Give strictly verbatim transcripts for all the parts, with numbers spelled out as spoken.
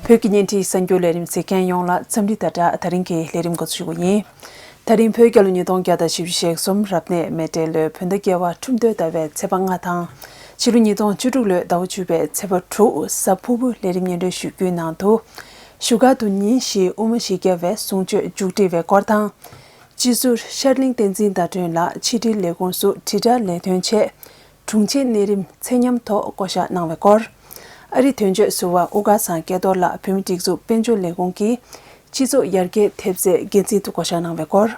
བོད་ཀྱི་བརྙན་འཕྲིན་གསར་འགྱུར་ལས་རིམ་གཟིགས་མཁན་ཡོངས་ལ་འཚམས་འདྲི་དང་སྦྲགས། ད་རིང་གི་ལས་རིམ་འགོ་འཛུགས་ཞུ་གི་ཡིན། ད་རིང་བོད་རྒྱལ་ལོ་ཉིས་སྟོང་བརྒྱ་དང་བཞི་བཅུ་ཞེ་གསུམ་རབ་གནས་མེ་སྤྲེལ་ལོའི་བོད་ཟླ་བརྒྱད་པ་ཁྲུམས་སྟོད་ཟླ་བའི་ཚེས་པ་ལྔ་དང་། ཕྱི་ལོ་ཉིས་སྟོང་བཅུ་དྲུག་ལོའི་ཟླ་བ་བཅུ་པའི་ཚེས་པ་དྲུག་གཟའ་ཕུར་བུ་ལས་རིམ་སྙན་སྒྲོན་ཞུ་རྒྱུའི་ནང་དུ། བཞུགས་སྒར་དུ་ཉིན་བཞིའི་དབུ་མ་བཞི་བརྒྱ་པའི་གསུང་ཆོས་མཇུག་སྒྲིལ་བའི་སྐོར་དང་། སྤྱི་ཟུར་ཤར་གླིང་བསྟན་འཛིན་ཟླ་སྒྲོན་ལགས་ཕྱི་དྲིལ་ལས་ཁུངས་སུ་དྲིལ་བསྒྲགས་ལས་དོན་ཆེད། དྲུང་ཆེ་གནས་རིམ་ཚད་མཉམ་ཐོག་བསྐོ་གཞག་གནང་བའི་སྐོར། ཨ་རིའི་དོན་གཅོད་ཟུར་པ་དབུ་དཀར་ཚང་སྐལ་རྡོར་ལགས་བོད་མིའི་སྒྲིག་འཛུགས་དཔལ་འབྱོར་ལས་ཁུངས་ཀྱི་སྤྱི་ཚོགས་ཡར་རྒྱས་ཐེབས་རྩའི་འགན་འཛིན་དུ་བསྐོ་གཞག་གནང་བའི་སྐོར།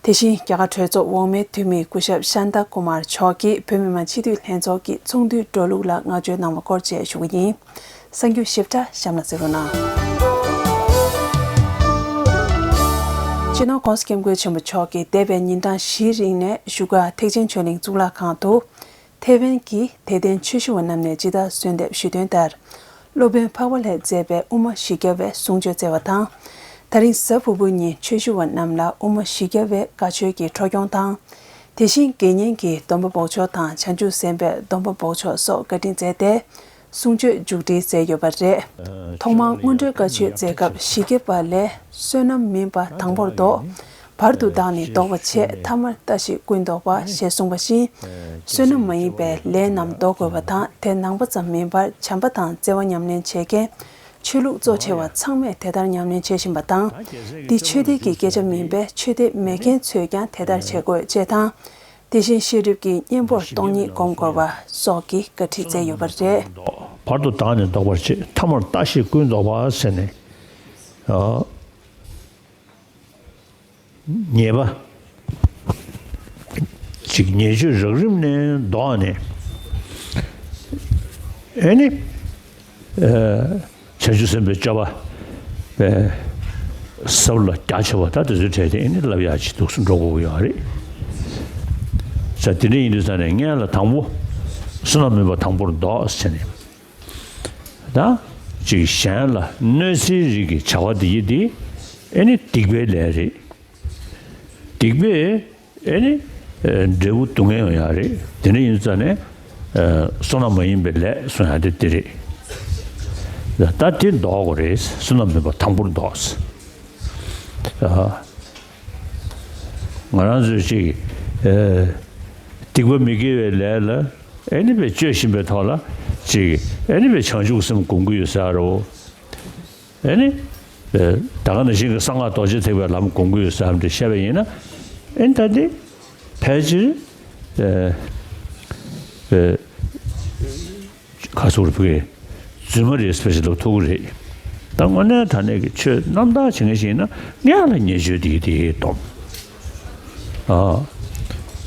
དེ་བཞིན་རྒྱ་གར་གྲོས་ཚོགས་འོག་མའི་འཐུས་མི་སྐུ་ཞབས་ཤཱན་ཏཱ་ཀུ་མར་མཆོག་གིས་བོད་མི་མང་སྤྱི་འཐུས་ལྷན་ཚོགས་ཀྱི་ཚོགས་འདུའི་འགྲོ་ལུགས་ལ་བསྔགས་བརྗོད་གནང་བའི་སྐོར་བཅས་ཞུ་གི་ཡིན། གསར་འགྱུར་ཞིབ་ཕྲ་གཤམ་ལ་གཟིགས་རོགས་གནང་། སྤྱི་ནོར་༸གོང་ས་༸སྐྱབས་མགོན་ཆེན་པོ་མཆོག་གིས་འདས་པའི་ཉིན་གྲངས་བཞིའི་རིང་ནས་བཞུགས་སྒར་ཐེག་ཆེན་ཆོས་གླིང་གཙུག་ལག་ཁང་དུ། ཐེ་ཝན་གྱི་དད་ལྡན་ཆོས་ཞུ་བ་རྣམས་ནས་ཇི་ལྟར་གསོལ་འདེབས་ཞུས་དོན་ལྟར། སློབ་དཔོན་འཕགས་པ་ལྷས་མཛད་པའི་དབུ་མ་བཞི་བརྒྱ་པའི་གསུང་ཆོས་སྩལ་བ་དང་། ད་རིང་གཟའ་ཕུར་བུ་ཉིན་ཆོས་ཞུ་བ་རྣམས་ལ་དབུ་མ་བཞི་བརྒྱ་པའི་བཀའ་ཆོས་ཀྱི་འཕྲོ་སྐྱོང་དང་། དེ་བཞིན་དགེ་བསྙེན་གྱིས་སྡོམ་པ་འབོགས་ཆོག་དང་བྱང་ཆུབ་སེམས་དཔའི་སྡོམ་པ་འབོགས་ཆོག་སོགས་བཀའ་དྲིན་སྩལ་ཏེ། གསུང་ཆོས་མཇུག་སྒྲིལ་མཛད་ཡོད་པ་རེད། ཐོག་མར་སྔོན་འགྲོའི་བཀའ་ཆོས་མཛད་སྐབས་བཞི་བརྒྱ་པ་ལས་བསོད་ནམས་མིན་པ་དང་པོར་བདོག་བར་དུ་བདག་ནི་བཟློག་པ་བྱེད། ཐ་མར་ལྟ་ཞིག་ཀུན་བཟློག་པ་ཞེས་གསུངས་པ་བཞིན། བསོད་ནམས་མ་ཡིན་པའི་ལས་རྣམས་བཟློག་དགོས་པ་དང་། དེ་ནང་པ་ཙམ་མིན་པར་བྱམས་པ་དང་བརྩེ་བ་ཉམས་ལེན་བྱེད་མཁན་ཆོས་ལུགས་གཙོ་ཆེ་བ་ཚང་མས་དེ་ལྟར་ཉམས་ལེན་བྱེད་བཞིན་པ་དང་། འདི་ཆོས་དད་ཀྱི་སྐད་ཆ་མིན་པས་ཆོས་དད་མེད་མཁན་ཚོས་ཀྱང་དེ་ལྟར་བྱེད་དགོས་ཅེས་དང་། དེ་བཞིན་ཤེས་རབ་ཀྱི་གཉེན་པོར་སྟོང་ཉིད་སྒོམ་དགོས་པ་སོགས་ཀྱི་བཀའ་ཁྲིད་མཛད་ཡོད་པ་རེད། བར་དུ་བདག་ནི་བཟློག་པར་བྱེད། ཐ་མར་ལྟ་ཞིག་ཀུན་བཟློག་པ་ཟེར་ནས། ཨ། ཉེས་པ། ཅིག་ཉེས་སྤྱོད་རགས་རིམ་ནས་བཟློག་ནས། ཨེ་ནི། ཨ། བྱང་ཆུབ་སེམས་དཔའི་སྤྱོད་པ་པའི་ཟབ་ལ་རྒྱ་ཆེ་བ་ད་དེ་ཚོའི་གྲས་དེ་ཨེ་ནི་བསླབ་ཡག་ཅིག་འདུག་སེ་འགྲོ་དགོས་ཀྱི་ཡོད་རེད། ས་དེ་འདྲ་ཡིན་དུས་ས་ནས་སྔོན་ལ་དང་པོ་བསོད་ནམས་མིན་པ་དང་པོར་བཟློག་ཟེར་ནས། ད་ཅིག་གཞན་ལ་གནོད་འཚེའི་རིགས་ཀྱི་བྱ་བ་དེ་ཡི་དེ་ཨེ་ནི་སྡིག་པའི་ལས་རེད། སྡིག་པས་ཨེ་ནི་འབྲས་བུ་སྡུག་བསྔལ་ཡོང་ཡག་རེད། དེ་འདྲ་ཡིན་ཙང་ནས་བསོད་ནམས་མ་ཡིན་པའི་ལས་གསུང་ཡག་དེ་དེ་རེད། ད་དེ་བཟློག་དགོས་རེད། བསོད་ནམས་མིན་པ་དང་པོར་བཟློག་ང་རང་ཚོས་ཅིག་སྡིག་པ་མི་དགེ་བའི་ལས་ལ་ཨེ་ནི་བས་སྤྱོད་བཞིན་པའི་ཐོག་ལ་ཅིག་ཨེ་ནི་བས་བྱང་ཆུབ་སེམས་སྒོམ་གྱི་ཡོད་ས་རེད། ཨེ་ནི། ད་ག་ནང་བཞིན་གྱི་གསང་སྔགས་རྡོ་རྗེ་ཐེག་པའི་ལམ་སྒོམ་གྱི་ཡོད་བསམ་སྟེ་བཤད་པ་ཡིན་ན། ཨེ་ནི་ད་དེ་ཕལ་ཆེར། ཨེ། ཨེ། ཁ་སོར་བུ་གའི་རྫུན་མ་རེད་ཟེར་བ་ཞིག་ལབ་ཐུབ་ཀྱི་རེད། ད་དངོས་གནས་དྲང་གནས་ཀྱི་ཆོས་རྣམ་དག་བྱེད་མཁན་ཞིག་ཡིན་ན་སྔོན་ལ་ཉེས་སྤྱོད་དེ་དེ་སྡོམ། ཨ།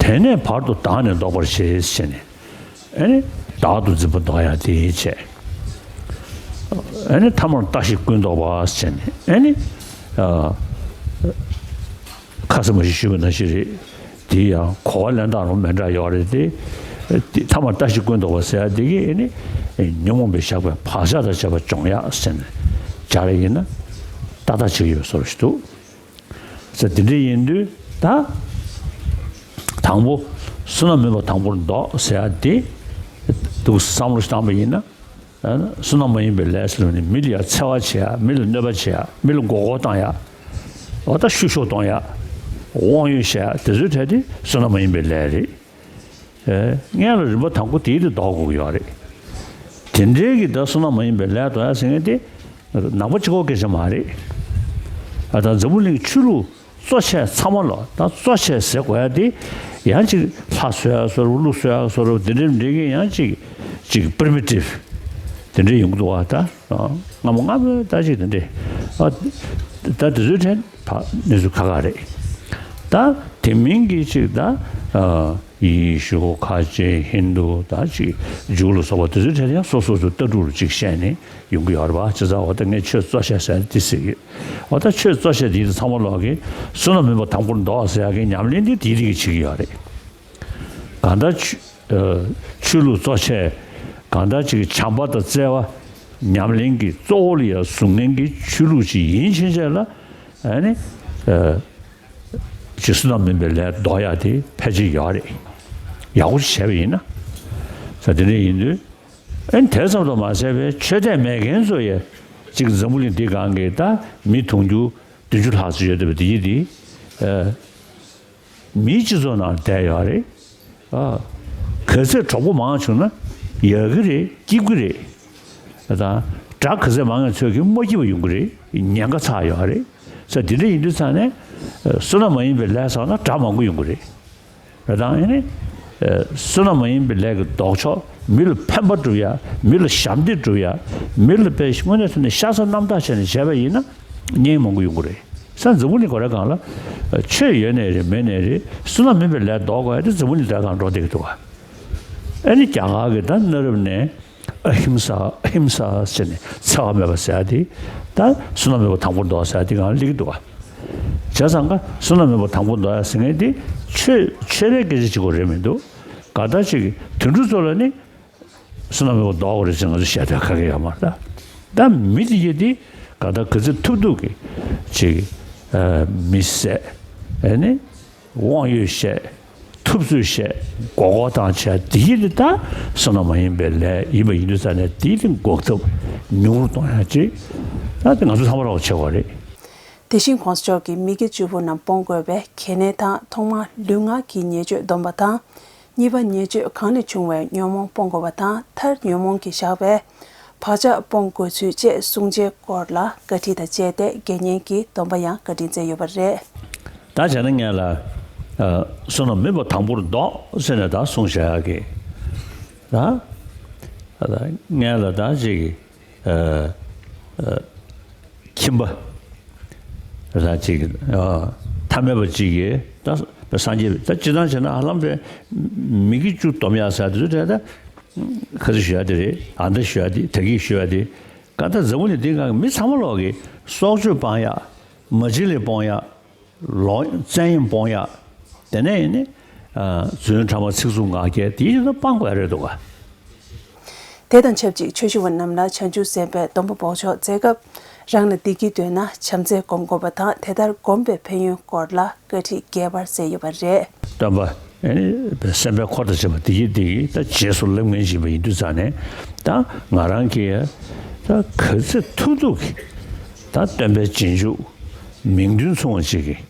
དེ་ནས་བར་དུ་བདག་ནི་བཟློག་པར་བྱེད་ཟེར་ནས། ཨེ་ནི། བདག་ཏུ་འཛིན་པ་བཟློག་ཡག་དེ་བྱས། ཨེ་ནི་ཐ་མར་ལྟ་ཞིག་ཀུན་བཟློག་པ་ཟེར་ནས་ཨེ་ནི། ཨ། ཁ་སང་མ་ཞིག་ཞུས་པ་ནང་བཞིན་རེད། དེ་ཡང་གོ་བ་ལེན་སྟངས་རང་མི་འདྲ་ཡོད་རེད་དེ། དེ་ཐ་མར་ལྟ་ཞིག་ཀུན་བཟློག་པ་ཟེར་ཡག་དེ་གི་ཨེ་ནི། ཉོན་མོངས་པས་བཞག་པའི་བག་ཆགས་དང་བཅས་པ་སྦྱོང་ཡག་ཟེར་ནས་སྦྱར་ཡིན་ན་ཏག་ཏག་བྱེད་ཀྱི་ཡོད་བཟོ་འདྲ་ཞིག་འདུག་ཟེར། དེ་འདྲ་ཡིན་དུས་ད། དང་པོ། བསོད་ནམས་མིན་པ་དང་པོར་བཟློག་ཟེར་ཡག་དེ། འདུག་བསམ་བློ་བཏང་པ་ཡིན་ན། བསོད་ནམས་མ་ཡིན་པའི་ལས་ཟེར་བ་ནི་མི་ལ་ཡ་འཚེ་བ་བྱེད་ཡག་མི་ལ་གནོད་པ་བྱེད་ཡག་མི་ལ་མགོ་སྐོར་བཏང་ཡག་འོ་ད་བཤུ་གཞོག་གཏོང་ཡག་དབང་ཡོད་བྱེད་ཡག་དེ་ཚོའི་གྲས་དེ་བསོད་ནམས་མ་ཡིན་པའི་ལས་རེད། ཨེ། སྔོན་ལ་རིམ་པ་དང་པོ་དེའི་དེ་བཟློག་དགོས་ཀྱི་ཡོད་རེད། དེ་འདྲའི་གི་ད་བསོད་ནམས་མ་ཡིན་པའི་ལས་བཟློག་ཡག་ཟེར་མཁན་དེ། ནང་པ་གཅིག་པོ་སྐད་ཆ་མ་རེད། ཨ། ད་འཛམ་བུ་གླིང་གི་ཆོས་ལུགས་གཙོ་ཆེ་ཚང་མ་ལ་ད་གཙོ་ཆེ་ཟེར་དགོས་ཡག་དེ། ཡང་ཅིག་ལྷ་གསོལ་ཡག་བཟོ་འདྲ་ཀླུ་གསོལ་ཡག་བཟོ་འདྲ་དེ་འདྲའི་འདྲའི་གི་ཡང་ཅིག་ཅིག་པི་རི་མི་ཊིབ་དེ་འདྲའི་ཡོང་གི་འདུག་བ། ད་སྔ་མོ་སྔ་མོའི་ད་ཅིག་དེ་འདྲའི། ཨ། ད་དེ་ཚོའི་གྲས་ད་གནས་ཚུལ་ཁག་ཁག་རེད། ད་དེ་མིན་གྱི་ཅིག་ད། ཨ། ཡེ་ཤུ། ཁ་ཆེ། ཧིན་དུ། ད་ཅིག་ཇུའུ་ལ་སོགས་པ་དེ་ཚོའི་གྲས་ཡང་སོ་སོ་སོ་ལྟ་གྲུབ་ལ་ཅིག་བཤད་ནས་ཡོང་གི་ཡོད་རེད་པ། བྱས་ཙང་འོ་ད་ངས་ཆོས་གཙོ་ཆེ་ཟེར་དེ་ཟེར་གི། འོ་ད་ཆོས་གཙོ་ཆེ་དེ་ཚང་མ་ལོག་གི་བསོད་ནམས་མིན་པ་དང་པོར་བཟློག་ཟེར་ཡག་གི་ཉམས་ལེན་དེ་དེའི་རིགས་བྱེད་ཀྱི་ཡོད་རེད། གང་ལྟར་ཆོས། ཨ། ཆོས་ལུགས་གཙོ་ཆེ། གང་ལྟར་ཅིག་བྱམས་པ་དང་བརྩེ་བ་ཉམས་ལེན་གྱི་གཙོ་བོ་ལ་ཡང་བཟུང་མཁན་གྱི་ཆོས་ལུགས་ཅིག་ཡིན་ཕྱིན་ཆད་ལ། ཨ་ནི། ཨ། ཅིག་བསོད་ནམས་མིན་པའི་ལས་བཟློག་ཡག་དེ་ཕལ་ཆེར་ཡོད་རེད། ཡག་པོ་ཞིག་བྱས་པ་ཡིན་ན། ས་དེ་འདྲ་ཡིན་དུས། ཨ་ནི་དེ་ཙམ་དུ་མ་ཟད་པའི་ཆོས་དད་མེད་མཁན་ཚོ་ཡང་ གཅིག་འཛམ་བུ་གླིང་འདི་སྒང་གི་ད་མི་དུང་ཕྱུར་བདུན་ཅུ་ལྷག་ཙམ་ཡོད་བསྡད་པ་འདི་ཡིན་ཏེ། ཨ། མིའི་སྤྱི་ཚོགས་ནང་བསྡད་ཡོད་རེད། ཨ། ག་ཚོད་གྲོགས་པོ་མང་བྱུང་ན་ཡག་གི་རེད། སྐྱིད་གི་རེད། ད་དགྲ་ག་ཚོད་མང་ཡོད་ཚོད་ཀྱིས་མ་སྐྱིད་པ་ཡོང་གི་རེད། ཉེན་ཁ་ཚ་ཡོད་རེད། ས་འདི་འདྲ་ཡིན་དུས་ཙང་ནས། ཨ། བསོད་ནམས་མ་ཡིན་པའི་ལས་བསགས་ན་དགྲ་མང་པོ་ཡོང་གི་རེད། རེད་དང་ཨེ་ནི། ཨ། བསོད་ནམས་མ་ཡིན་པའི་ལས་ཀྱི་ལྡོག་ཕྱོགས། མི་ལ་ཕན་པ་སྒྲུབ་ཡ། མི་ལ་ཞབས་འདེགས་སྒྲུབ་ཡ། མི་ལ་དཔེ་དངོས་གནས་ཐོག་ནས་ཤ་ཚ་རྣམ་དག་བྱས་ནས་བྱས་པ་ཡིན་ན་གཉེན་མང་པོ་ཡོང་གི་རེད། ས་འཛམ་བུ་གླིང་སྒོ་རའི་སྒང་ལ། ཨ། ཆོས་ཡོད་ནའི་རེད། མེད་ནའི་རེད། བསོད་ནམས་མིན་པའི་ལས་ལྡོག་དགོས་ཡ་དེ་འཛམ་བུ་གླིང་སྒོ་རའི་སྒང་འགྲོ་བསྡད་ཀྱི་འདུག་ག་ཨེ་ནི་རྒྱ་གར་གྱི་ད་གནའ་རབས་ནས་ཨ་ཧིམ་ས། ཨ་ཧིམ་ས་ཟེར་ནས་འཚེ་བ་མེད་པ་ཟེར་ཡ་དེ། ད་བསོད་ནམས་མེད་པ་དང་པོར་ལྡོག་ཟེར་ཡ་དེ་སྒང་སླེབས་ཀྱི་འདུག་ག་བྱས་ཙང་ཀ་བསོད་ནམས་མེད་པ་དང་པོར་ལྡོག་ཡ་ཟེར་མཁན་དེ་ཆོས་ཆོས་རའི་སྐད་ཆ་གཅིག་པོ་རེད་མི་འདུག་ག་ད་ཅིག་དུད་འགྲོ་ཚོ་ལ་ནི་བསོད་ནམས་མེད་པ་ལྡོག་དགོས་རེད་ཟེར་ང་ཚོ་བཤད་དེ་ག་གེ་ཡོད་མ་རེད། ད་ད་མི་དེ་ཡིན་དེ་ག་ད་ག་ཚོད་ཐུབ་ཐུབ་ཀྱི་ཅིག་ཨ། མི་བསད། ཨེ་ནི། དབང་ཡོད་བཤད། ཐུབ་ཚོད་བཤད། མགོ་སྐོར་བཏང་བྱས་འདི་ཡིན་ད་བསོད་ནམས་མ་ཡིན་པའི་ལས་ཡིན་པ་ཡིན་དུས་ཙང་ནས་འདི་ལ་འགོག་ཐབས་མྱུར་གཏོང་ཡ་ཅིག་ད་དེ་ང་ཚོ་ཚང་མ་རོགས་བྱེད་དགོས་རེད། དེ་བཞིན་གོང་ས་མཆོག་གིས་མི་དགེ་བཅུ་པོ་རྣམས་སྤོང་དགོས་པའི་གལ་གནད་དང་ཐོག་མར་ལུས་ངག་གི་ཉེས་སྤྱོད་སྡོམ་པ་དང་། གཉིས་པ་ཉེས་སྤྱོད་གང་ལས་བྱུང་བའི་ཉོན་མོངས་སྤོང་དགོས་པ་དང་མཐར་ཉོན་མོངས་ཀྱིས་བཞག་པའི་བག་ཆགས་སྤོང་དགོས་ཚུལ་བཅས་གསུང་བྱའི་སྐོར་ལ་བཀའ་ཁྲིད་དང་བཅས་ཏེ་དགེ་བསྙེན་གྱི་སྡོམ་པ་ཡང་བཀའ་དྲིན་སྩལ་ཡོད་པ་རེད། ད་བྱས་ན་ངས་ལ། ཨ། བསོད་ནམས་མེད་པ་དང་པོར་ལྡོག་ཟེར་ནས་ད་གསུངས་བཞག་ཡག་གི། ད། ད་ངས་ལ་ད་ཅིག་ཨ། ཨ། ཁྱིམ་པ། ད་ཅིག་ཨ། ཐ་མལ་པ་ཅིག་གིས་ད་སངས་རྒྱས་ད་སྤྱིར་བཏང་བྱས་ན་ཧ་ལམ་པའི་མི་དགེ་བཅུ་སྡོམ་ཡག་ཟེར་དུས་དེ་ད་ཁ་ཚིག་ཞུ་ཡག་དེ་རེད། ཨ། ད་ཞུ་ཡག་དེ་ད་གིན་ཞུ་ཡག་དེ་ག་ད་འཛམ་བུ་གླིང་འདིའི་སྒང་གི་མི་ཚང་མ་ལོག་གིས་སྲོག་གཅོད་སྤང་ཡག་མ་བྱིན་ལེན་སྤོང་ཡག་ལོག་བཙན་གཡེམ་སྤོང་ཡག་དེ་ནས་ཡིན་ནི། ཨ། རྫུན་ཕྲ་མ་ཚིག་རྩུབ་ངག་འཁྱལ་དེ་ཡིན་ན་སྤང་དགོས་ཡ་རེད་འདུག་ག་དེ་དང་ཆབས་ཅིག་ཆོས་ཞུ་བ་རྣམས་ལ་བྱང་ཆུབ་སེམས་དཔའི་སྡོམ་པ་འབོགས་ཆོག་མཛད་སྐབས། རང་ལ་བདེ་སྐྱིད་འདོད་ན་བྱམས་བརྩེས་སྒོམ་དགོས་པ་དང་དེ་ལྟར་སྒོམ་པའི་ཕན་ཡོན་སྐོར་ལ་བཀའ་ཁྲིད་རྒྱས་པར་མཛད་ཡོད་པ་རེད། སྟོན་པ། ཨ་ནི་སེམས་དཔའི་འཁོར་དང་བཅས་པ་དེ་ཡིན་དེ་ཡིན་ད་རྗེས་སུ་སླེབས་མཁན་ཞིག་ཡིན་པ་ཡིན་དུས་ཙང་ནས་ད་ང་རང་གིས་ད་ག་ཚོད་ཐུབ་ཐུབ་ཀྱིས་ད་སྟོན་པའི་རྗེས་འཇུག་མིང་དོན་མཚུངས་པ་ཅིག་གིས་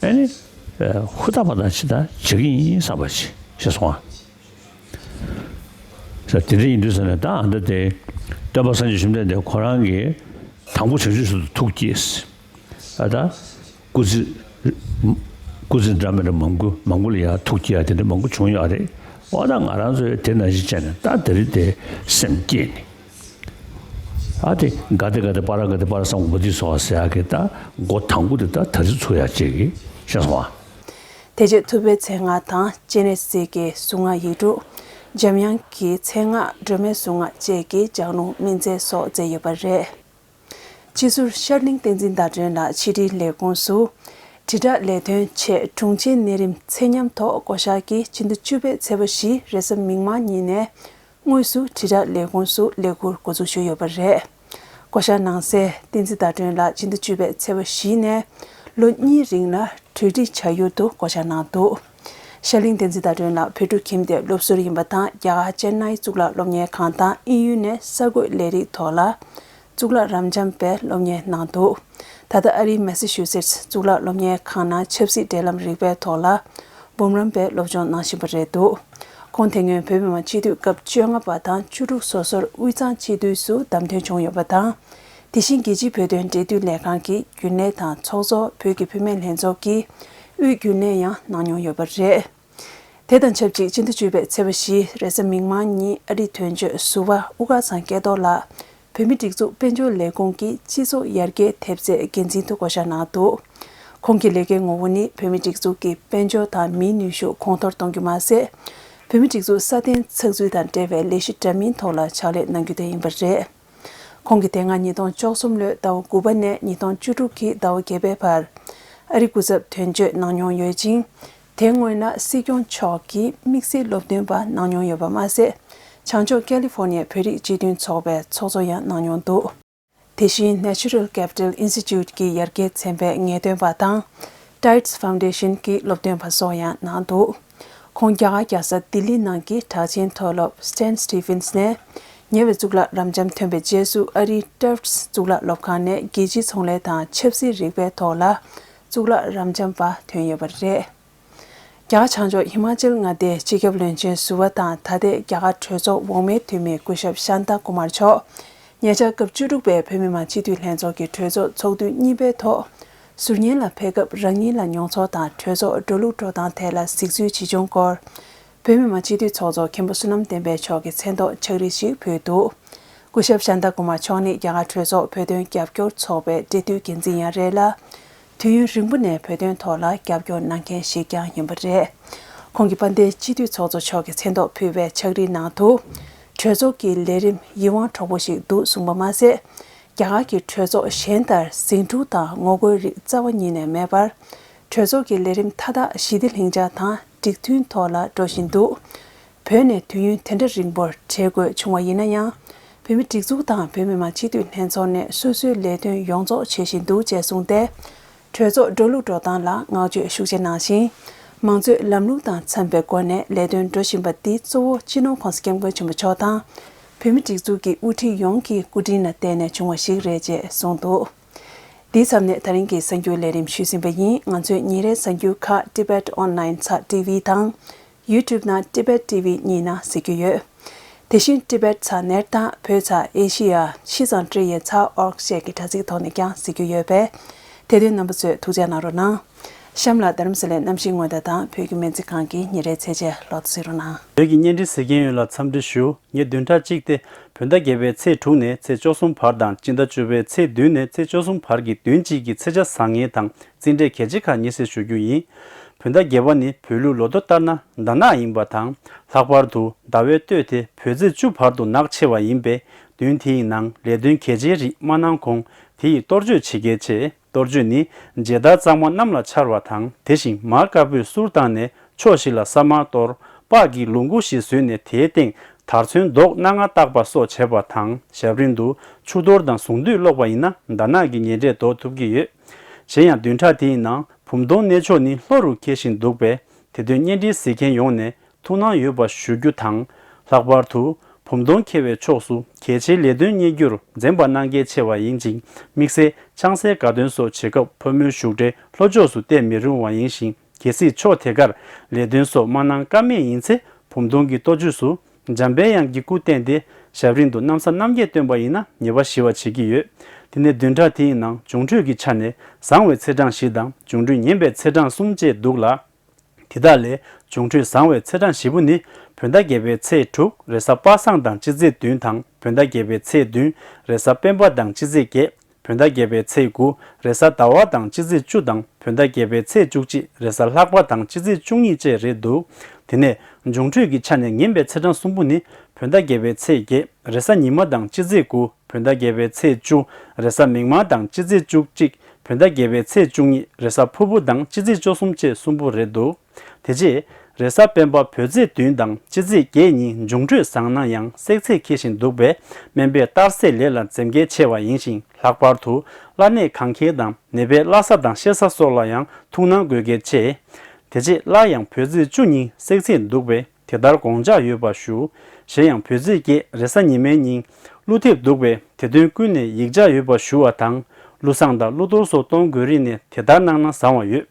ཨ་ནི་ཧུར་ཐག་པ་དང་ཅི་ད་བྱེད་ཀྱི་ཡིན་བསམ་པ་ཅིག་ཤེས་སོང་ཨ། ས་དེ་འདྲ་ཡིན་དུས་ས་ནས་ད་ཨ་ད་དེ་སྟོན་པ་སངས་རྒྱས་བཅོམ་ལྡན་འདས་ཁོ་རང་གིས་དང་པོ་བྱང་ཆུབ་སེམས་དང་ཐུགས་བསྐྱེད། ཨ་ད་སྐུ་ཚེ་སྐུ་ཚེ་འདྲ་མི་འདྲ་མང་པོ་མང་པོ་ལ་ཡང་ཐུགས་བསྐྱེད་ཡ་དེ་འདྲ་མང་པོ་བྱུང་ཡོད་རེད། འོ་ད་ང་རང་ཚོས་དེ་ནང་བཞིན་བྱས་ནས་ད་དེ་རིང་དེ་སེམས་བསྐྱེད་ནས། ཨ་དེ་ག་དེ་ག་དེ་པ་ར་ག་དེ་པ་ར་སམ་བྷོ་དྷི་སྭཱ་ཧཱ་ཟེར་ཡག་གི་ད་སྒོ་དང་པོ་དེ་ད་ད་རེས་ཚུགས་ཡག་ཅིག་གི་ཤེས་སོང་ཨ། དེ་རྗེས་ཐུབ་པའི་མཚན་སྔགས་དང་སྤྱན་རས་གཟིགས་ཀྱི་གཟུངས་སྔགས་ཡིག་དྲུག་འཇམ་དབྱངས་ཀྱི་མཚན་སྔགས་སྒྲོལ་མའི་གཟུངས་སྔགས་བཅས་ཀྱི་ལྗགས་ལུང་སྨིན་སྩལ་སོགས་མཛད་ཡོད་པ་རེད། སྤྱི་ཟུར་ཤར་གླིང་བསྟན་འཛིན་ཟླ་སྒྲོན་ལགས་ཕྱི་དྲིལ་ལས་ཁུངས་སུ་དྲིལ་བསྒྲགས་ལས་དོན་ཆེད་དྲུང་ཆེའི་གནས་རིམ་ཚད་མཉམ་ཐོག་བསྐོ་བཞག་གིས་ཕྱི་ཟླ་བཅུ་པའི་ཚེས་པ་བཞི་རེས་གཟའ་མིག་དམར་ཉིན་ནས། དངོས་སུ་དྲིལ་བསྒྲགས་ལས་ཁུངས་སུ་ལས་ཁུར་འགོ་འཛུགས་ཞུས་ཡོད་པ་རེད། བསྐོ་བཞག་གནང་སའི་བསྟན་འཛིན་ཟླ་སྒྲོན་ལགས་སྤྱི་ཟླ་བཅུ་པའི་ཚེས་པ་བཞི་ནས་ལོ་གཉིས་རིང་ལ་གྲོས་སྒྲིག་བྱ་ཡུལ་དུ་བསྐོ་བཞག་གནང་འདུག་ཤར་གླིང་བསྟན་འཛིན་ཟླ་སྒྲོན་ལགས་བོད་ཕྲུག་ཁྱིམ་སྡེའི་སློབ་ཟུར་ཡིན་པ་དང་རྒྱ་གར་ཅེན་ནའི་གཙུག་ལག་སློབ་གཉེར་ཁང་དང་དབྱིན་ཡུལ་ནས་གསར་འགོད་ལས་རིགས་ཐོག་ལ་གཙུག་ལག་རབ་འབྱམས་པའི་སློབ་གཉེར་གནང་འདུག་ད་ལྟ་ཨ་རིའི་མེ་སི་ཆུ་སེ་ཊི་གཙུག་ལག་སློབ་གཉེར་ཁང་ནང་ཆབ་སྲིད་འབྲེལ་ལམ་རིག་པའི་ཐོག་ལ་འབུམ་རམས་པའི་སློབ་སྦྱོང་གནང་བཞིན་པ་རེད་འདུག་ཁོང་དེ་སྔོན་བོད་མི་མང་སྤྱི་འཐུས་སྐབས་བཅོ་ལྔ་པ་དང་བཅུ་དྲུག་སོ་སོར་དབུས་གཙང་སྤྱི་འཐུས་སུ་བདམས་ཐོན་བྱུང་ཡོད་པ་དང་། དེ་བཞིན་རྒྱལ་སྤྱིའི་བོད་དོན་འབྲེལ་མཐུད་ལས་ཁང་གི་རྒྱུན་ལས་དང་ཚོགས་གཙོ། བོད་ཀྱི་བུད་མེད་ལྷན་ཚོགས་ཀྱི་དབུས་རྒྱུན་ལས་ཡང་གནང་མྱོང་ཡོད་པ་རེད། དེ་དང་ཆབས་ཅིག་སྤྱི་ཟླ་བཅུ་པའི་ཚེས་པ་བཞི་རེས་གཟའ་མིག་དམར་ཉིན་ཨ་རིའི་དོན་གཅོད་ཟུར་པ་དབུ་དཀར་ཚང་སྐལ་རྡོར་ལགས་བོད་མིའི་སྒྲིག་འཛུགས་དཔལ་འབྱོར་ལས་ཁུངས་ཀྱི་སྤྱི་ཚོགས་ཡར་རྒྱས་ཐེབས་རྩའི་འགན་འཛིན་དུ་བསྐོ་བཞག་གནང་འདུག་ཁོང་གི་ལས་ཀའི་ངོ་བོ་ནི་བོད་མིའི་སྒྲིག་འཛུགས་ཀྱི་དཔལ་འབྱོར་དང་མིའི་ནུས་ཤུགས་གོང་མཐོར་གཏོང་རྒྱུ་མ་ཟད། བོད་མིའི་སྒྲིག་འཛུགས་སྲ་བརྟན་ཚགས་ཚུད་དང་འབྲེལ་བའི་ལས་གཞི་འདྲ་མིན་ཐོག་ལ་ཕྱག་ལས་གནང་རྒྱུ་དེ་ཡིན་པ་རེད། ཁོང་གིས་དེ་སྔ་ཉིས་སྟོང་བཅུ་གསུམ་ལོའི་ཟླ་བ་དགུ་པ་ནས་ཉིས་སྟོང་བཅུ་དྲུག་གི་ཟླ་བ་བརྒྱད་པའི་བར་ཨ་རིའི་སྐུ་ཚབ་དོན་གཅོད་གནང་མྱོང་ཡོད་ཅིང་། དེ་སྔོན་ལ་སྲིད་སྐྱོང་མཆོག་གི་དམིགས་བསལ་སློབ་སྟོན་པ་གནང་མྱོང་ཡོད་པ་མ་ཟད། བྱང་ཕྱོགས་ཀེ་ལི་ཧྥོར་ནི་ཡའི་བོད་རིགས་སྤྱི་མཐུན་ཚོགས་པའི་ཚོགས་གཙོ་ཡང་གནང་མྱོང་འདུག་དེ་བཞིན་Natural Capital Institute གི་ཡར་རྒྱས་ཚན་པའི་ངེས་སྟོན་པ་དང་། Tides Foundation གི་སློབ་སྟོན་པ་སོགས་ཡང་གནང་འདུག་ཁོང་རྒྱ་གར་རྒྱལ་ས་ལྡི་ལི་ནང་གི་གྲགས་ཅན་མཐོ་སློབ་Saint Stephen's ནས་ ཉེ་བའི་གཙུག་ལག་རབ་འབྱམས་ཐོན་པའི་རྗེས་སུ་ཨ་རིའི་ཊབ་སི་གཙུག་ལག་སློབ་ཁང་ནས་རྒྱལ་སྤྱིའི་ཚོང་ལས་དང་ཆབ་སྲིད་རིག་པའི་ཐོག་ལ་གཙུག་ལག་རབ་འབྱམས་པ་ཐོན་ཡོད་པ་རེད། རྒྱ་གར་བྱང་ཕྱོགས་ཧི་མ་ཅལ་མངའ་སྡེའི་སྤྱི་ཁྱབ་བློན་ཆེན་ཟུར་པ་དང་ད་ལྟའི་རྒྱ་གར་གྲོས་ཚོགས་འོག་མའི་འཐུས་མི་སྐུ་ཞབས་ཤཱན་ཏཱ་ཀུ་མར་མཆོག་ཉེ་ཆར་སྐབས་བཅུ་དྲུག་པའི་བོད་མི་མང་སྤྱི་འཐུས་ལྷན་ཚོགས་ཀྱི་གྲོས་ཚོགས་ཚོགས་དུས་གཉིས་པའི་ཐོག་ཟུར་ཉན་ལ་ཕེབས་སྐབས་རང་ཉིད་ལ་མྱོང་ཚོར་དང་གྲོས་ཚོགས་འགྲོ་ལུགས་འགྲོ་སྟངས་ཐད་ལ་གཟིགས་ཚུལ་ཇི་བྱུང་སྐོར། བོད་མི་མང་སྤྱི་འཐུས་ཚོགས་གཙོ་མཁན་པོ་བསོད་ནམས་བསྟན་འཕེལ་མཆོག་གིས་མཚན་ཐོག་ཕྱག་བྲིས་ཤིག་ཕུལ་འདུག་སྐུ་ཞབས་ཤཱན་ཏཱ་ཀུ་མར་མཆོག་ནི་རྒྱ་གར་གྲོས་ཚོགས་བོད་དོན་རྒྱབ་སྐྱོར་ཚོགས་པའི་འབྲེལ་མཐུད་འགན་འཛིན་ཡང་རེད་ལ། དུས་ཡུན་རིང་པོ་ནས་བོད་དོན་ཐོག་ལ་རྒྱབ་སྐྱོར་གནང་མཁན་ཞིག་ཀྱང་ཡིན་པ་རེད། ཁོང་གིས་དཔལ་ལྡན་སྤྱི་འཐུས་ཚོགས་གཙོ་མཆོག་གི་མཚན་ཐོག་ཕུལ་བའི་ཕྱག་བྲིས་ནང་དུ། གྲོས་ཚོགས་ཀྱི་ལས་རིམ་ཡིད་དབང་འཕྲོག་པོ་ཞིག་འདུག་གསུངས་པ་མ་ཟད། རྒྱ་གར་གྱི་གྲོས་ཚོགས་གཞན་ལྟར་ཟིང་འཁྲུག་དང་ངོ་རྒོལ་རིགས་རྩ་བ་ཉིད་ནས་མེད་པར། གྲོས་ཚོགས་ཀྱི་ལས་རིམ་མཐའ་དག་ཞི་བདེ་ལྷིང་འཇགས་དང་འགྲིག་མཐུན་ཐོག་ལ་འགྲོ་བཞིན་འདུག་བོད་ནས་དུས་ཡུན་དེ་འདྲ་རིང་པོར་བྲེལ་དགོས་བྱུང་བ་ཡིན་ན་ཡང་། བོད་མི་སྒྲིག་འཛུགས་དང་བོད་མི་མང་སྤྱི་འཐུས་ལྷན་ཚོགས་ནས་སོ་སོའི་ལས་དོན་ཡོངས་རྫོགས་བྱེད་བཞིན་འདུག་ཅེས་གསུངས་ཏེ། གྲོས་ཚོགས་འགྲོ་ལུགས་འགྲོ་སྟངས་ལ་བསྔགས་བརྗོད་ཤུགས་ཆེ་གནང་ཞིང་། མང་གཙོའི་ལམ་ལུགས་དང་འཚམས་པའི་སྒོ་ནས་ལས་དོན་འགྲོ་བཞིན་པ་འདི་གཙོ་བོ་སྤྱི་ནོར་༸གོང་ས་༸སྐྱབས་མགོན་ཆེན་པོ་མཆོག་དང་། བོད་མི་སྒྲིག་འཛུགས་ཀྱི་དབུ་ཁྲིད་ཡོངས་ཀྱི་སྐུ་དྲིན་ལ་བརྟེན་ནས་བྱུང་བ་ཞིག་རེད་ཅེས་གསུངས་འདུག་འདིའི་མཚམས་ནས་ད་རིང་གི་གསར་འགྱུར་ལས་རིམ་ཞུས་ཟིན་པ་ཡིན། ང་ཚོའི་ཉིན་རེའི་གསར་འགྱུར་ཁག་Tibet Online ཚ་ཊི་ཝི་དང་། YouTube ནང་Tibet T V གཉིས་ནང་གཟིགས་རྒྱུ་ཡོད། དེ་བཞིན་Tibet ཚ་གནས་སྟངས་བོད་ཚ་ཨེ་ཤི་ཡ་ཤི་ཙང་ཀྲི་ཡན་ཚ་ཨོར་ཞེས་ཀྱི་དྲ་ཚིགས་ཐོག་ནས་ཀྱང་གཟིགས་རྒྱུ་ཡོད་པས། དེ་དོན་རྣམ་པ་ཚོས་ཐུགས་འཇགས་གནང་རོགས་གནང་། གཤམ་ལ་རྡ་རམ་ས་ལའི་གནམ་གཤིས་སྔོན་བརྡ་དང་བོད་ཀྱི་སྨན་རྩིས་ཁང་གི་ཉིན་རེའི་ཚེས་བཅད་ལོག་ཏུ་གཟིགས་རོགས་གནང་། བོད་ཀྱི་བརྙན་འཕྲིན་གཟིགས་མཁན་ཡོངས་ལ་འཚམས་འདྲི་ཞུ། ཉེ་བདུན་ཕྲག་གཅིག་སྟེ། བོད་ཟླ་བརྒྱད་པའི་ཚེས་དྲུག་ནས་ཚེས་བཅུ་གསུམ་བར་དང་སྤྱི་ཟླ་བཅུ་པའི་ཚེས་བདུན་ནས་ཚེས་བཅུ་གསུམ་བར་གྱི་བདུན་གཅིག་གི་ཚེས་ཆ་བཟང་ངན་དང་རྩིས་འབྲས་གལ་ཆེ་ཁག་ཉེ་སྲིད་ཞུ་རྒྱུ་ཡིན། བོད་ཟླ་བརྒྱད་པ་ནི་བོད་ལུགས་ལོ་ཐོ་ལྟར་ན་ཟླ་ནག་ཡིན་པ་དང་། ལྷག་པར་དུ་ཟླ་བའི་སྟོད་དེ་བོད་ཚེས་བཅུ་བར་དུ་ནག་ཆེ་བ་ཡིན་པས། བདུན་དེའི་ནང་ལས་དོན་གལ་ཆེའི་རིགས་མ་གནང་གོང་དེ་ཡི་གཏོར་བཅོས་བྱེད་གལ་ཆེ། གཏོར་བཅོས་ནི་མཇལ་དར་གཙང་མ་གནམ་ལ་འཕྱར་བ་དང་། དེ་བཞིན་མར་དཀར་པོས་གསུར་བཏང་ནས་ཕྱོགས་བཞི་ལ་ས་དམར་གཏོར། སྤགས་ཀྱི་ལུག་མགོ་ཞིག་བཟོས་ནས་དེའི་སྟེང་དར་ཚོན་མདོག་སྣ་ལྔ་བཏགས་པ་སོགས་བྱས་པ་དང་། ཞབས་རིམ་དུ་ཆུ་གཏོར་དང་གཟུངས་འདུས་ཀློག་པ་ཡིན་ན་ཟླ་ནག་གི་ཉེས་འབྲས་ཟློག་ཐུབ་ཀྱི་ཡོད། གཞན་ཡང་བདུན་ཕྲག་དེའི་ནང་བུམ་སྟོང་གནས་མཆོག་ནི་ལྷོ་རུ་འཁེལ་བཞིན་འདུག་པས། དེ་དོན་བརྙན་འཕྲིན་གཟིགས་མཁན་ཡོངས་ནས་ཐུགས་སྣང་ཡོད་པ་ཞུ་རྒྱུ་དང་། ལྷག་པར་དུ་བུམ་སྟོང་འཁེལ་བའི་ཕྱོགས་སུ་གལ་ཆེའི་ལས་དོན་གཉེར་རྒྱུར་འཛེམ་པ་གནང་གལ་ཆེ་བ་ཡིན་ཅིང་། དམིགས་བསལ་ཆང་སའི་དགའ་སྟོན་སོགས་བྱེད་སྐབས་ཕོ་མོའི་བཞུགས་གྲལ་ལྷོ་ཕྱོགས་སུ་གཏད་མི་རུང་བ་ཡིན་ཞིང་། གལ་སྲིད་ཕྱོགས་དེ་གར་ལས་དོན་སོགས་མ་གནང་ཀ་མེད་ཡིན་ཚེ། བུམ་སྟོང་གི་གཏོ་བཅོས་སུ་འཇམ་པའི་དབྱངས་ཀྱི་སྐུ་བསྟན་ཏེ། ཞབས་རིམ་དུ་གནམ་ས་གནམ་རྒྱས་སྟོན་པ་ཡིན་ན་ཉེས་པ་ཞི་བ་བྱེད་ཀྱི་ཡོད། དེ་ནས་བདུན་ཕྲག་དེའི་ནང་འབྱུང་འཕྲོད་ཀྱི་ཆ་ནས་བཟང་བའི་ཚེས་གྲངས་བཞི་དང་། འབྱུང་འཕྲོད་ངན་པའི་ཚེས་གྲངས་གསུམ་བཅས་འདུག་ལ། དེ་དག་ལས་འབྱུང་འཕྲོད་བཟང་བའི་ཚེས་གྲངས་བཞི་པོ་ནི། བོད་ཟླ་བརྒྱད་པའི་ཚེས་དྲུག་རེས་གཟའ་པ་སངས་དང་སྤྱི་ཚེས་བདུན་དང་། བོད་ཟླ་བརྒྱད་པའི་ཚེས་བདུན་རེས་གཟའ་སྤེན་པ་དང་སྤྱི་ཚེས་བརྒྱད། བོད་ཟླ་བརྒྱད་པའི་ཚེས་དགུ་རེས་གཟའ་ཟླ་བ་དང་སྤྱི་ཚེས་བཅུ་དང་། བོད་ཟླ་བརྒྱད་པའི་ཚེས་བཅུ་གཅིག་རེས་གཟའ་ལྷག་པ་དང་སྤྱི་ཚེས་བཅུ་གཉིས་བཅས་རེད་འདུག་དེ་ནས་འབྱུང་འཕྲོད་ཀྱི་ཆ་ནས་ངན་པའི་ཚེས་གྲངས་གསུམ་པོ་ནི། བོད་ཟླ་བརྒྱད་པའི་ཚེས་བརྒྱད་རེས་གཟའ་ཉི་མ་དང་སྤྱི་ཚེས་དགུ། བོད་ཟླ་བརྒྱད་པའི་ཚེས་བཅུ་རེས་གཟའ་མིག་དམར་དང་སྤྱི་ཚེས་བཅུ་གཅིག་བོད་ཟླ་བརྒྱད་པའི་ཚེས་བཅུ་གཉིས་རེས་གཟའ་ཕུར་བུ་དང་སྤྱི་ཚེས་བཅུ་གསུམ་བཅས་གསུམ་པོ་རེད་འདུག་དེ་རྗེས་རེས་གཟའ་སྤེན་པ་བོད་ཚེས་བདུན་དང་སྤྱི་ཚེས་བརྒྱད་གཉིས་འབྱུང་འཕྲོད་བཟང་ན་ཡང་བསྲེག་ཚེས་འཁེལ་བཞིན་འདུག་པས། སྨན་པས་གཏར་སྲེག་ལས་ལ་འཛེམ་གལ་ཆེ་བ་ཡིན་ཞིང་། ལྷག་པར་དུ་བླ་གནས་གང་འཁེལ་དང་ནད་པའི་བླ་གཟའ་དང་གཤེད་གཟའ་སོགས་ལ་ཡང་ཐུགས་སྣང་དགོས་གལ་ཆེ། དེ་རྗེས་སླར་ཡང་བོད་ཚེས་བཅུ་ཉིན་བསྲེག་ཚེས་འདུག་པས། དེ་ལྟར་དགོངས་འཇགས་ཡོད་པ་ཞུ། གཞན་ཡང་བོད་ཚེས་བརྒྱད་རེས་གཟའ་ཉི་མའི་ཉིན་ཀླུ་ཐེབས་འདུག་པས། དེ་དོན་ཀུན་ནས་ཡིག་ཆ་ཡོད་པ་ཞུ་བ་དང་། ཀླུ་བསངས་དང་ཀླུ་གཏོར་སོགས་གཏོང་དགོས་རིགས་ནས་དེ་ལྟར་གནང་ན་བཟང་བ་ཡོད།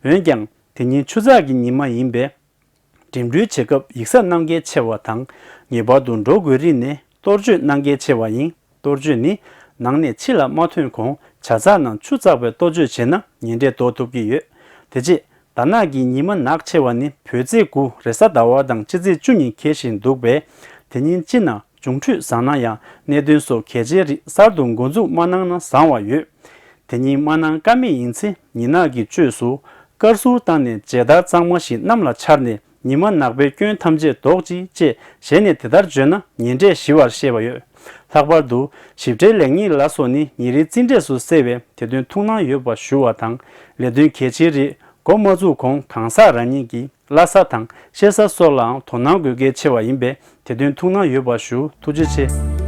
འོན་ཀྱང་དེ་ཉིན་ཆུ་ཚགས་ཀྱི་ཉི་མ་ཡིན་པས། འགྲིམ་འགྲུལ་བྱེད་སྐབས་ཡིག་ཚད་གནང་གལ་ཆེ་བ་དང་། ངེས་པར་དུ་འགྲོ་དགོས་རིགས་ནས་གཏོར་བཅོས་གནང་གལ་ཆེ་བ་ཡིན། གཏོར་བཅོས་ནི་ནང་ནས་ཕྱི་ལ་མ་ཐོན་གོང་ཇ་ཚགས་ནང་ཆུ་བཙགས་པའི་གཏོར་བཅོས་བྱས་ན་ཉེ་འབྲས་ལྡོག་ཐུབ་ཀྱི་ཡོད། དེ་རྗེས་ཟླ་ནག་གི་ཉི་མ་ནག་ཆེ་བ་ནི་བོད་ཚེས་དགུ་རེས་གཟའ་ཟླ་བ་དང་སྤྱི་ཚེས་བཅུ་ཉིན་འཁེལ་བཞིན་འདུག་པས། དེ་ཉིན་སྤྱི་ན་འབྱུང་འཕྲོད་བཟང་ན་ཡང་གནད་དོན་སོགས་གལ་ཆེའི་རིགས་གསར་དུ་འགོ་འཛུགས་མ་གནང་ན་བཟང་བ་ཡོད། དེ་ཉིན་མ་གནང་ཀ་མེད་ཡིན་ཚེ་ཉིན་ནག་གི་བཅོས་སུ་དཀར་གསུར་བཏང་ནས་མཇལ་དར་གཙང་མ་ཞིག་གནམ་ལ་འཕྱར་ནས་ཉི་མ་ནག་པའི་སྐྱོན་ཐམས་ཅད་ཟློག་ཅིག་ཅེས་ཞལ་ནས་དེ་ལྟར་བརྗོད་ན་ཉེ་འབྲས་ཞི་བར་བཤད་པ་ཡོད། ལྷག་པར་དུ་ཞིབ་ཕྲའི་ལེགས་ཉེས་ལ་སོགས་ནི་ཉིན་རེའི་རྩིས་འབྲས་སུ་གསལ་བས་དེ་དོན་ཐུགས་སྣང་ཡོད་པ་ཞུ་བ་དང་། ལས་དོན་གལ་ཆེའི་རིགས་འགོ་མ་བཙུགས་གོང་གང་ཟག་རང་ཉིད་ཀྱི་བླ་གཟའ་དང་གཤེད་གཟའ་སོགས་ལའང་དོ་སྣང་དགོས་གལ་ཆེ་བ་ཡིན་པས་དེ་དོན་ཐུགས་སྣང་ཡོད་པ་ཞུ། ཐུགས་རྗེ་ཆེ།